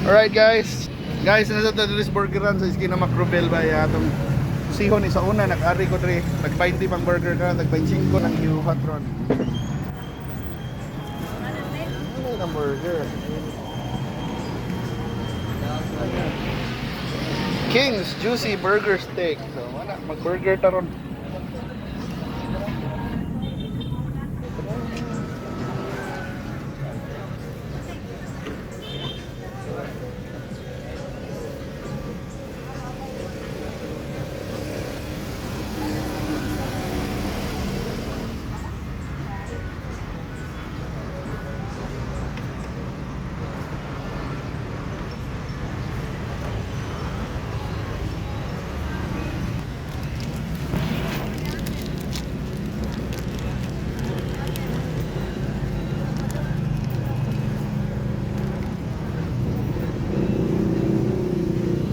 Alright guys. Guys, nasa ta diri sa burgeran sa iskina Macrobel ba ya atong sihon ni sa una nag-ari ko diri tag 20 pang burger ka, tag 25 nang iuhat ron. Ano yung burger? King's Juicy Burger Steak. So, wala, mag-burger ta ron.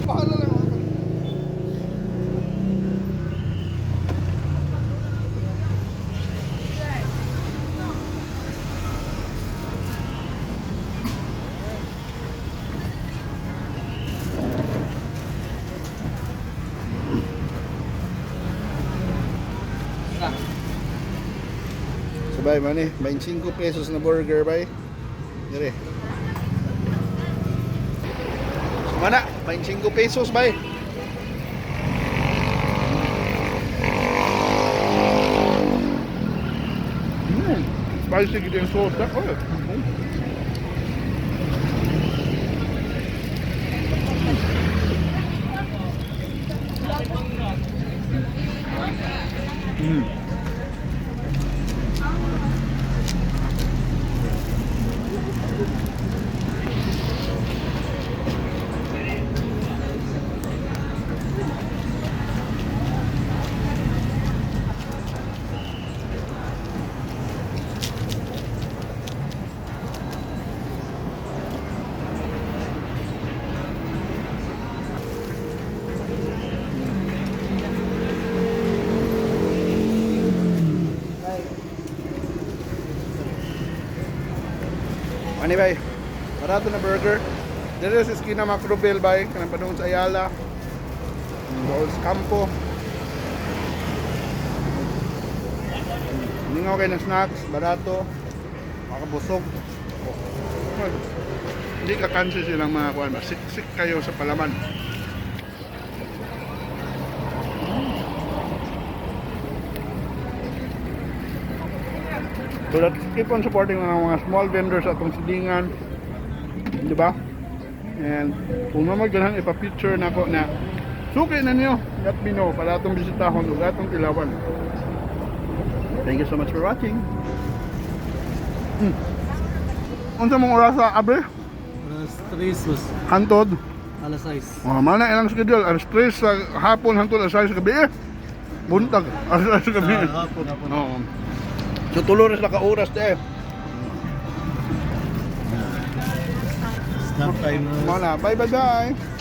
Bahala lang ako. Sabay man eh, 25 pesos na burger bay. Dire. Mana, 25 pesos bay. Spicy gid yung sauce. Oh. Ano bay? Barato na burger. Dito sa iskina Macrobel bay, kanang padung sa Ayala. Doon sa Campo. Ningaw kayo ng snacks, barato. Makabusog. Oh. Hindi ka kansi silang mga kuan, siksik kayo sa palaman. So let's keep on supporting ang mga small vendors sa atong silingan. Di ba? And kung mamaganahan ipa-picture na ako na suki na niyo, let me know para atong bisitahon ug atong tilawan. Thank you so much for watching. Unsa mong orasa, abre? Alas 3 mas Hantod. alas 6. Oh, mana ilang schedule? Alas 3 sa hapon hantod alas 6 sa gabi. Eh. Buntag, alas 6 sa gabi. Ah, hapon, hapon. Oo. So tulo ra sila ka oras eh. Snack time na. Mao na. Bye bye bye.